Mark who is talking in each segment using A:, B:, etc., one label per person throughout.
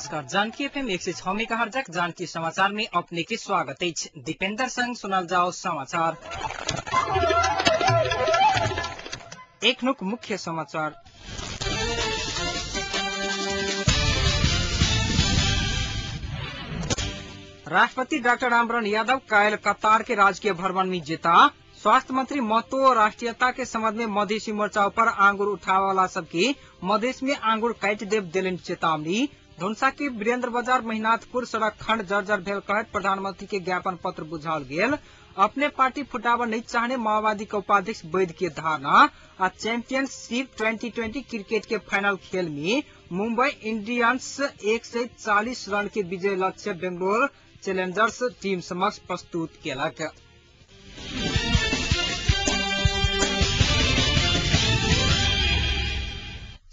A: नमस्कार, जानकी एफएम 106 मेगाहर्जक जानकी समाचार में अपने के स्वागत अछि। दीपेंद्र संग सुनल जाओ समाचार। एखनुक मुख्य समाचार। राष्ट्रपति डाक्टर रामवरण यादव काल्हि कतार के राजकीय भ्रमण में जेता। स्वास्थ्य मंत्री महतो राष्ट्रीयता के संबंध में मधेसी मोर्चा पर आंगुर उठावे वाला सबके मधेश में आंगुर काटि देव देलनि चेतावनी। धनुषा के वीरेंद्र बाजार महिनाथपुर सड़क खंड जर्जर भेल कहैत प्रधानमंत्री के ज्ञापन पत्र बुझाओल गेल। अपने पार्टी फुटाबऽ नहीं चाहने माओवादी के उपाध्यक्ष वैद्य के धारणा। आ चैंपियनशिप 2020 क्रिकेट के फाइनल खेल में मुंबई इंडियंस 140 रन के विजय लक्ष्य बेंगलोर चैलेंजर्स टीम समक्ष प्रस्तुत केलक।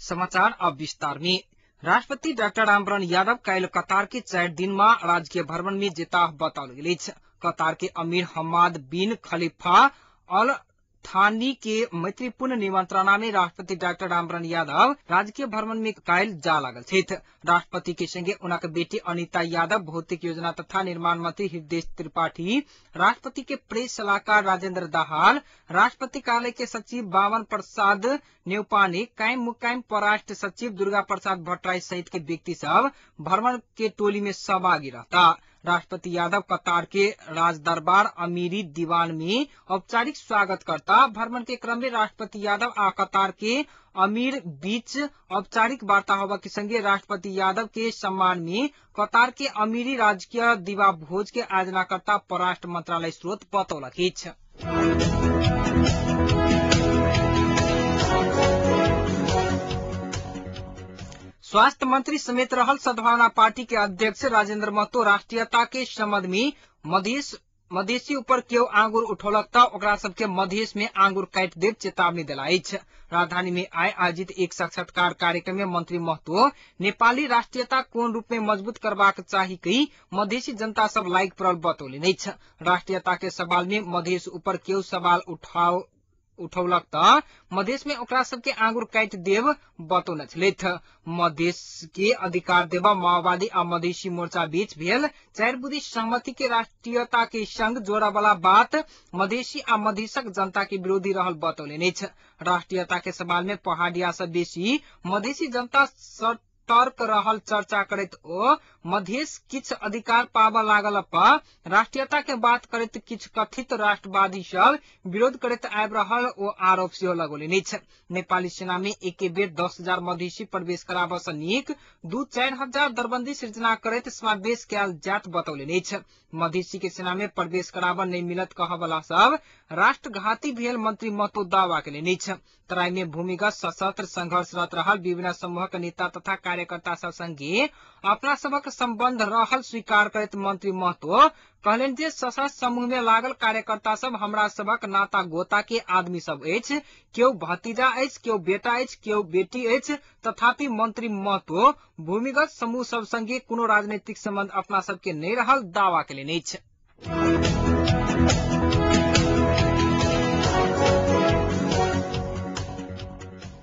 A: समाचार अब विस्तार में। राष्ट्रपति डाक्टर रामवरण यादव काल्हि कतार के 4 दिन में राजकीय भ्रमण में जेताह बताओल गेल अछि। कतार के अमीर हमाद बिन खलीफा अल थानी के मैत्रीपूर्ण निमंत्रणा में राष्ट्रपति डाक्टर रामवरण यादव राजकीय भ्रमण में काल्हि जा लागल छथि। राष्ट्रपति के संगे उनक बेटी अनिता यादव, भौतिक योजना तथा निर्माण मंत्री हृदय त्रिपाठी, राष्ट्रपति के प्रेस सलाहकार राजेंद्र दाहाल, राष्ट्रपति कार्यालय के सचिव बावन प्रसाद नेउपाने, कायम मुकायम परराष्ट्र सचिव दुर्गा प्रसाद भट्टराई सहित के व्यक्ति सब भ्रमण के टोली में सहभागी रहता। राष्ट्रपति यादव कतार के राजदरबार अमीरी दीवान में औपचारिक स्वागत करता। भ्रमण के क्रम में राष्ट्रपति यादव आ कतार के अमीर बीच औपचारिक वार्ता होबा के संगे राष्ट्रपति यादव के सम्मान में कतार के अमीरी राजकीय दिवा भोज के आयोजना करता परराष्ट्र मंत्रालय स्रोत बतौलक अछि। स्वास्थ्य मंत्री समेत रहल सद्भावना पार्टी के अध्यक्ष राजेंद्र महतो राष्ट्रीयता के संबंध में मधेसी ऊपर केओ आंगुर उठौलक त ओकरा सबके मधेश में आंगुर काटि देव चेतावनी देला अछि। राजधानी में आइ आयोजित एक साक्षात्कार कार्यक्रम में मंत्री महतो नेपाली राष्ट्रीयता कोन रूप में मजबूत करबाक चाही कहि मधेसी जनता सब लाइक पड़ल बतौलनि अछि। राष्ट्रीयता के सवाल में मधेश ऊपर केओ सवाल उठौलक त मधेश में ओकरा सबके आंगुर काटि देव बतौने छलथि। मधेश के अधिकार देवा माओवादी आ मधेसी मोर्चा बीच भेल 4 बुंदी सहमति के राष्ट्रीयता के संग जोड़ा वाला बात मधेसी आ मधेशक जनता के विरोधी रहल बतौलनि अछि। राष्ट्रीयता के सवाल में पहाड़िया से बेसी मधेसी जनता सतर्क रहल चर्चा करैत ओ मधेश किछ अधिकार पाबऽ लागल पर राष्ट्रीयता के बात करैत किछ कथित राष्ट्रवादी सब विरोध करैत आबि रहल ओ आरोप सेहो लगौलनि अछि। नेपाली सेना में एके बेर 10,000 मधेसी प्रवेश कराबऽ सँ नीक 2-4 हजार दरबंदी सृजना करैत समावेश कयल जायत बतौलनि अछि। मधेसी के सेना में प्रवेश कराबऽ नहि मिलत कहऽ वाला सब राष्ट्रघाती भेल मंत्री महतो दावा केलनि अछि। तराई में भूमिगत सशस्त्र संघर्षरत रहल विभिन्न समूहक नेता तथा कार्यकर्ता सब संगे अपना सबक संबंध रहल स्वीकार करैत मंत्री महतो कहलनि जे सशस्त्र समूह में लागल कार्यकर्ता सब हमरा सबक नाता गोता के आदमी सब अछि, केओ भतीजा अछि, केओ बेटा अछि, केओ बेटी अछि। तथापि मंत्री महतो भूमिगत समूह सब संगे कोनो राजनीतिक संबंध अपना सबके नहि रहल दावा केलनि अछि।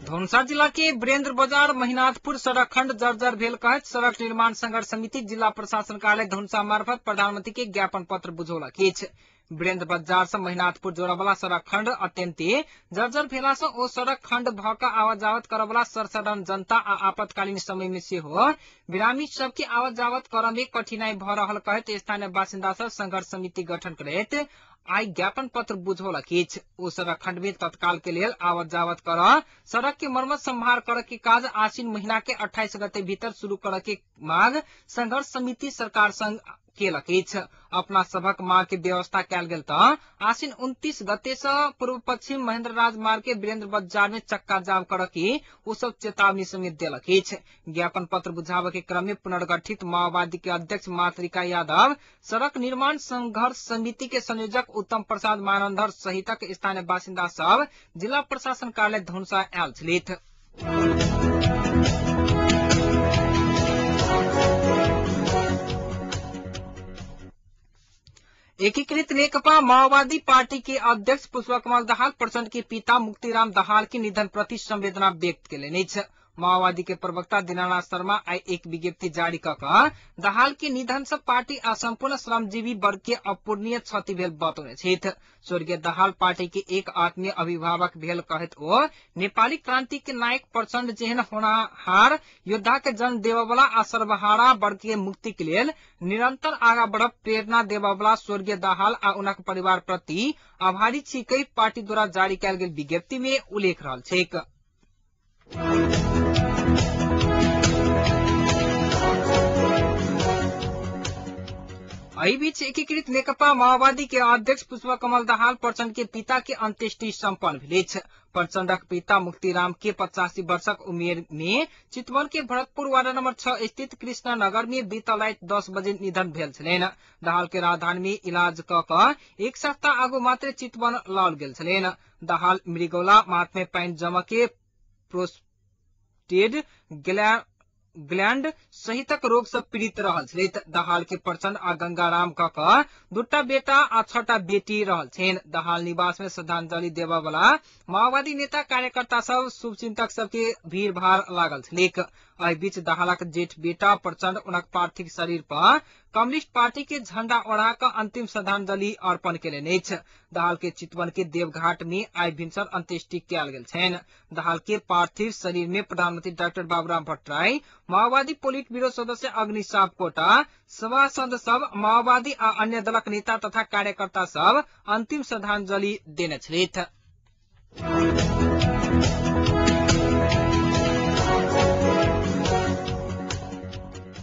A: धनुषा जिला के वीरेंद्र बाजार महिनाथपुर सड़क खंड जर्जर भेल कहैत सड़क निर्माण संघर्ष समिति जिला प्रशासन कार्यालय धनुषा मार्फत प्रधानमंत्री के ज्ञापन पत्र बुझौलक अछि। वीरेंद्र बाजार से महिनाथपुर जोड़ा वाला सड़क खंड अत्यंते जर्जर भेला से ओ सड़क खंड भ क आवाजावत करऽ वाला सर्वसाधारण जनता आ आपातकालीन समय में सेहो बिरामी सबके आवाजावत करऽ में कठिनाई भ रहल कहैत स्थानीय बासिन्दा सब संघर्ष समिति गठन करैत आइ ज्ञापन पत्र बुझौलक अछि। ओ सड़क खंड में तत्काल के लेल आवत जावत कर सड़क के मरम्मत संभार कर के काज आश्विन महीना के 28 गते भीतर शुरू कर के मांग संघर्ष समिति सरकार संग केलक अछि। अपना सबक मांग के व्यवस्था कयल गेल त आश्विन 29 गते से पूर्व पश्चिम महेंद्र राज मार्ग के वीरेंद्र बाजार में चक्का जाम कर के ओ सब चेतावनी समेत देलक अछि। ज्ञापन पत्र बुझाबऽ के क्रम में पुनर्गठित माओवादी के अध्यक्ष मातृका यादव, सड़क निर्माण संघर्ष समिति के संयोजक उत्तम प्रसाद मानंदर सहितक स्थानीय बासिन्दा सब जिला प्रशासन कार्यालय धनुषा आयल छलथि। एकीकृत नेकपा माओवादी पार्टी के अध्यक्ष पुष्पकमल दाहाल प्रचण्ड के पिता मुक्तिराम दाहाल के निधन प्रति संवेदना व्यक्त केलनि अछि। माओवादी के प्रवक्ता दीनानाथ शर्मा आइ एक विज्ञप्ति जारी क क दाहाल के निधन से पार्टी आ संपूर्ण श्रमजीवी वर्ग के अपूर्णीय क्षति भेल बतौने छथि। स्वर्गीय दाहाल पार्टी के एक आत्मीय अभिभावक भेल कहैत ओ नेपाली क्रांति के नायक प्रचण्ड जेहन होनहार योद्धा के जन्म देववाला आ सर्वहारा वर्ग के मुक्ति के लेल निरंतर आगा बढ़ब प्रेरणा देववाला स्वर्गीय दाहाल आ उनक परिवार प्रति आभारी छी कहि पार्टी द्वारा जारी कयल गेल विज्ञप्ति में उल्लेख रहल छैक। एहि बीच एकीकृत नेकपा माओवादी के अध्यक्ष पुष्प कमल दाहाल प्रचण्ड के पिता के अंत्येष्टि सम्पन्न भेल अछि। प्रचण्डक पिता मुक्तिराम के 85 वर्षक उमेर में चितवन के भरतपुर वार्ड नंबर 6 स्थित कृष्णा नगर में बीतल राति 10 बजे निधन भेल छलनि। दाहाल के राजधानी में इलाज क क एक सप्ताह आगू मात्र चितवन लाओल गेल छलनि। दाहाल मृगौला माथ में पानि जमा के प्रोस्टेट ग्लैंड सहितक रोग से पीड़ित रहल छलथि। दाहाल के प्रचण्ड आ गंगाराम क क दूटा बेटा आ 6टा बेटी रहल छनि। दाहाल निवास में श्रद्धांजलि देबय वाला माओवादी नेता कार्यकर्ता सब शुभचिंतक सबके भीड़ भाड़ लागल छलैक। एहि बीच दाहालक जेठ बेटा प्रचण्ड उनक पार्थिव शरीर पर कम्युनिस्ट पार्टी के झंडा ओढ़ा क अंतिम श्रद्धांजलि अर्पण केलनि अछि। दाहाल के चितवन के देवघाट में आइ भिनसर अंत्येष्टि कयल गेल छनि। दाहाल के पार्थिव शरीर में प्रधानमंत्री डाक्टर बाबूराम भट्टराई, माओवादी पोलिट ब्यूरो सदस्य अग्नि सापकोटा, सभासद सब, माओवादी आ अन्य दलक नेता तथा कार्यकर्ता सब अंतिम श्रद्धांजलि देने छलथि।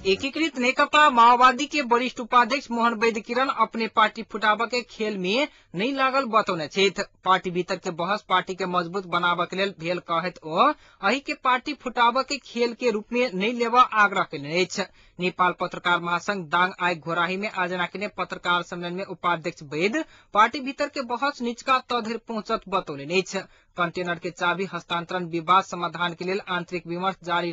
A: एकीकृत नेकपा माओवादी के वरिष्ठ उपाध्यक्ष मोहन वैद्य किरण अपने पार्टी फुटाबऽ के खेल में नहीं लागल बतौने छथि। पार्टी भीतर के बहस पार्टी के मजबूत बनाबऽ के लेल भेल कहैत ओ एहि के पार्टी फुटाबऽ के खेल के रूप में नहीं लेबऽ आग्रह केलनि अछि। नेपाल पत्रकार महासंघ दाङ आइ घोराही में आयोजना केने पत्रकार सम्मेलन में उपाध्यक्ष वैद्य पार्टी भीतर के बहस निचका तह धरि पहुंचत बतौलनि अछि। कंटेनर के चाबी हस्तांतरण विवाद समाधान के लेल आंतरिक विमर्श जारी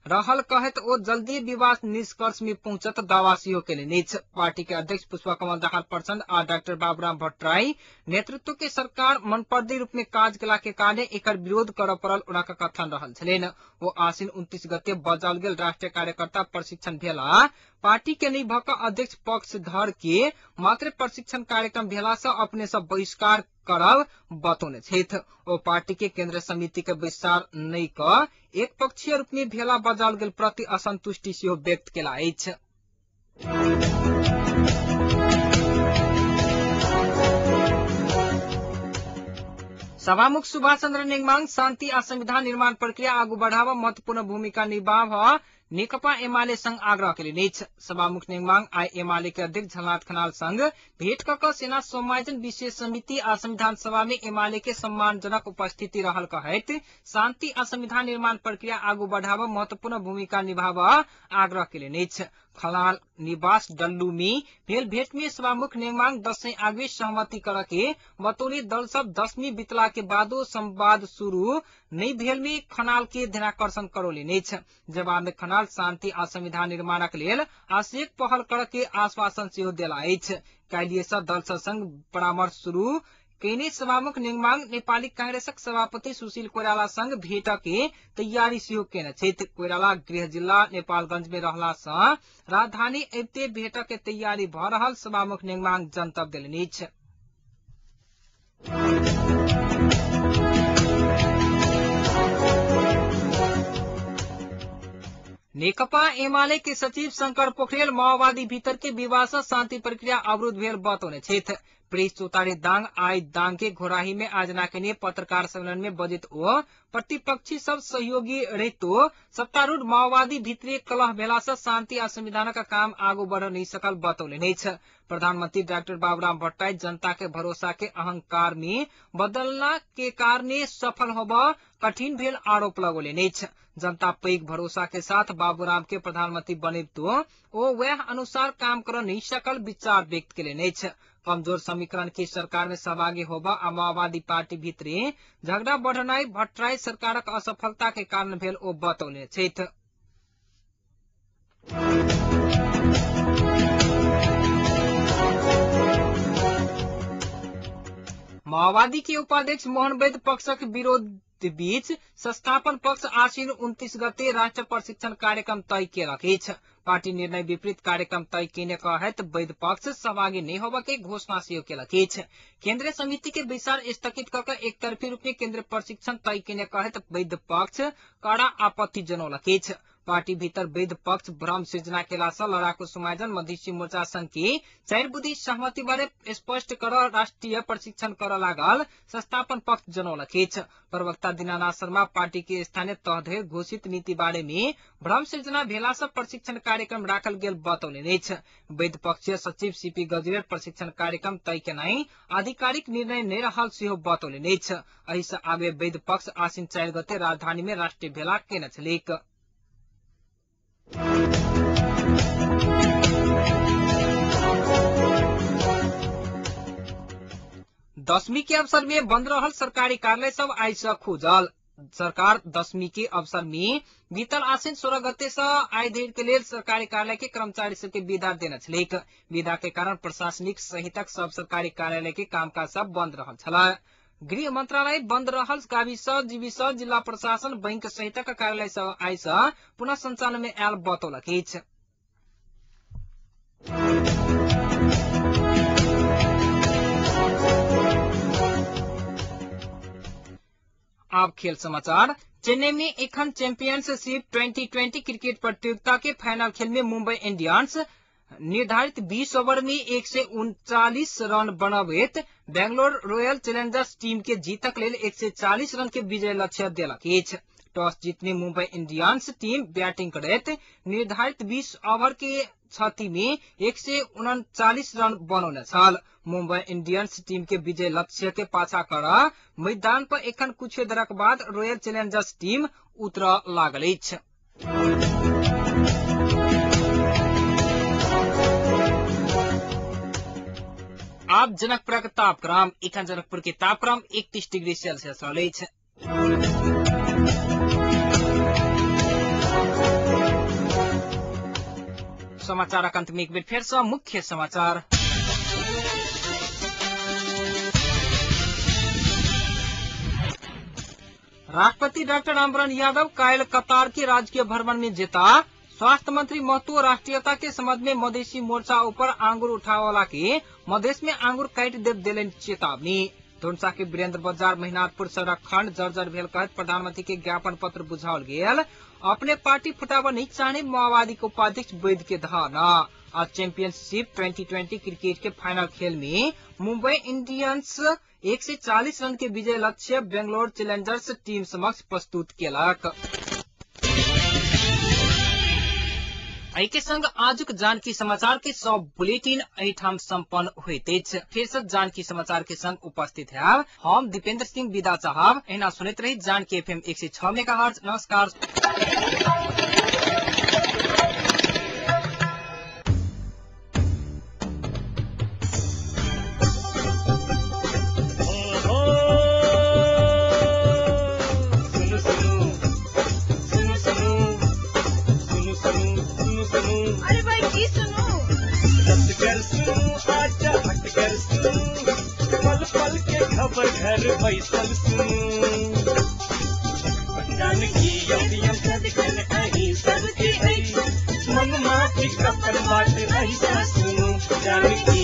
A: रहल कहैत ओ जल्दी विवाद निष्कर्ष में पहुंचत दावा सेहो केलनि अछि। पार्टी के अध्यक्ष पुष्पकमल दाहाल प्रचण्ड आ डाक्टर बाबूराम भट्टराई नेतृत्व के सरकार मनपर्दी रूप में काज केला के कारण एकर विरोध करऽ पड़ल उनक कथन रहल छलनि। ओ आसिन 29 गते बजाओल गेल राष्ट्रीय कार्यकर्ता प्रशिक्षण भेला पार्टी के नहि भऽ कऽ अध्यक्ष पक्षधर के मात्र प्रशिक्षण कार्यक्रम भेला से अपने सब बहिष्कार करब बतौने छथि। ओ पार्टी के केंद्रीय समिति के बैसार नहि क एक पक्षीय रूप में भेला बजाओल गेल प्रति असंतुष्टि सेहो व्यक्त केला अछि। सभामुख सुभाष चन्द्र नेङमाङ शान्ति आ संविधान निर्माण प्रक्रिया आगू बढ़ाब महत्वपूर्ण भूमिका निभाव नेकपा एमाले संग आग्रह केलनि अछि। सभामुख नेङमाङ आइ एमाले के अध्यक्ष झलनाथ खनाल संग भेट क क सेना समायोजन विशेष समिति आ संविधान सभा में एमाले के सम्मानजनक उपस्थिति रहल कहैत शान्ति आ संविधान निर्माण प्रक्रिया आगू बढ़ाब महत्वपूर्ण भूमिका निभाब आग्रह केलनि अछि। खनाल निवास डल्लू में भेल भेट में सभामुख नेङमाङ दशैं आगू सहमति कर के बतौने दल सब दशमी बितला के बादो संवाद शुरू नहीं भेल में खनाल के ध्यानाकर्षण करौलनि अछि। जवाब में खनाल शान्ति आ संविधान निर्माणक लेल आवश्यक पहल कर के आश्वासन सेहो देला अछि। काल्हिए सँ दल सब संग परामर्श शुरू केने सभामुख नेङमाङ नेपाली कांग्रेसक सभापति सुशील कोइराला संग भेट के तैयारी सेहो केने छथि। कोइराला गृह जिल्ला नेपालगंज में रहला सँ राजधानी अबिते भेट के तैयारी भऽ रहल सभामुख नेङमाङ जनतब देलनि अछि। नेकपा एमाले के सचिव शंकर पोखरेल माओवादी भीतर के विवाद से शान्ति प्रक्रिया अवरुद्ध भेल बतौने छथि। प्रेस चौतारी दाङ आइ दाङ के घोराही में आयोजना केने पत्रकार सम्मेलन में बजैत ओ प्रतिपक्षी सब सहयोगी रहितो सत्तारूढ़ माओवादी भित्री कलह भेला से शान्ति आ संविधानक काम आगू बढ़ नहीं सकल बतौलनि अछि। प्रधानमंत्री डाक्टर बाबूराम भट्टराई जनता के भरोसा के अहंकार में बदलना के कारण सफल होब कठिन भेल आरोप लगौलनि अछि। जनता पैघ भरोसा के साथ बाबूराम के प्रधानमंत्री बनेबतो ओ वह अनुसार काम कर नहीं सकल विचार व्यक्त केलनि अछि। कमजोर समीकरण के सरकार में सहभागी होब आ माओवादी पार्टी भितरे झगड़ा बढ़नाई भट्टराई सरकारक असफलता के कारण भेल ओ बतौने छथि। माओवादी के उपाध्यक्ष मोहन वैद्य पक्षक विरोध बीच संस्थापन पक्ष आश्विन 29 गते राष्ट्र प्रशिक्षण कार्यक्रम तय केलक अछि। पार्टी निर्णय विपरीत कार्यक्रम तय केने कहैत वैध पक्ष सहभागी नहि होबय के घोषणा सेहो केलक अछि। केंद्रीय समिति के बैसार स्थगित क के एकतरफी रूप में केंद्रीय प्रशिक्षण तय केने कहैत वैध पक्ष कड़ा आपत्ति जनौलक अछि। पार्टी भीतर वैध पक्ष भ्रम सृजना केला सँ लड़ाकू समाजन मधेसी मोर्चा संघ के 4 बुँदी सहमति बारे स्पष्ट कर राष्ट्रीय प्रशिक्षण कर लागल संस्थापन पक्ष जनौलक अछि। प्रवक्ता दीनानाथ शर्मा पार्टी के स्थानीय तह धरि घोषित नीति बारे में भ्रम सृजना भेला सँ प्रशिक्षण कार्यक्रम राखल गेल बतौलनि अछि। वैध पक्षीय सचिव सीपी गजरेल प्रशिक्षण कार्यक्रम तय केनाइ आधिकारिक निर्णय नहि रहल सेहो बतौलनि अछि। एहि सँ आगे वैध पक्ष आश्विन 4 गते राजधानी में राष्ट्रीय भेला केने छलैक। दशमी के अवसर में बंद रहल सरकारी कार्यालय सब आइ से खुजल। सरकार दशमी के अवसर में बीतल आश्विन 16 गते से आइ धरि के लेल सरकारी कार्यालय के कर्मचारी सबके विदा देने छलैक। विदा के कारण प्रशासनिक सहितक सब सरकारी कार्यालय के कामकाज सब बंद रहल छल। गृह मंत्रालय बंद रहल गाविस जीविस जिला प्रशासन बैंक सहितक कार्यालय सब आइ से पुनः संचालन में आयल बतौलक अछि। अब खेल समाचार। चेन्नई में एखन चैंपियनशिप 2020 क्रिकेट प्रतियोगिता के फाइनल खेल में मुंबई इंडियंस निर्धारित 20 ओवर में 139 रन बनबैत बेंगलोर रॉयल चैलेंजर्स टीम के जीतक लेल 140 रन के विजय लक्ष्य देलक अछि। टॉस जीतने मुंबई इंडियंस टीम बैटिंग करैत निर्धारित 20 ओवर के क्षति में 139 रन बनौने छल। मुंबई इंडियंस टीम के विजय लक्ष्य के पाछा कर मैदान पर एखन कुछ देरक बाद रॉयल चैलेंजर्स टीम उतर लागल अछि। आब जनकपुरक तापक्रम। एखन जनकपुर के तापक्रम 31 डिग्री सेल्सियस रहल अछि। समाचारक अंत में एक बेर फेर सँ मुख्य समाचार। राष्ट्रपति डॉक्टर रामवरण यादव काल्हि कतार के राजकीय भ्रमण में जेता। स्वास्थ्य मंत्री महतो राष्ट्रीयता के संबंध में मधेसी मोर्चा ऊपर आंगुर उठावला के मधेश में आंगुर काटि देव देलनि चेतावनी। धनुषा के वीरेंद्र बाजार महिनाथपुर सड़क खंड जर्जर भेल कहैत प्रधानमंत्री के ज्ञापन पत्र बुझाओल गेल। अपने पार्टी फुटाबऽ नहीं चाहने माओवादी के उपाध्यक्ष वैद्य के धारणा। आज चैंपियनशिप 2020 क्रिकेट के फाइनल खेल में मुंबई इंडियंस 140 रन के विजय लक्ष्य बेंगलोर चैलेंजर्स टीम समक्ष प्रस्तुत केलक। एहि के संग आजुक जानकी समाचार के सब बुलेटिन एहिठाम संपन्न होइत अछि। फेर से जानकी समाचार के संग उपस्थित है हम दीपेंद्र सिंह विदा चाहब। एहिना सुनैत रही जानकी एफएम 106 मेगाहर्ट्ज। नमस्कार।
B: अरे भाई की सुनू,
C: आजा हट कर सुनू, पल पल के खबर घर बैसल सुनू, जानकी एफएम सदिखन अहीं सबके अछि, मन माफिक अपन बात अहीं सँ सुनू, जानकी।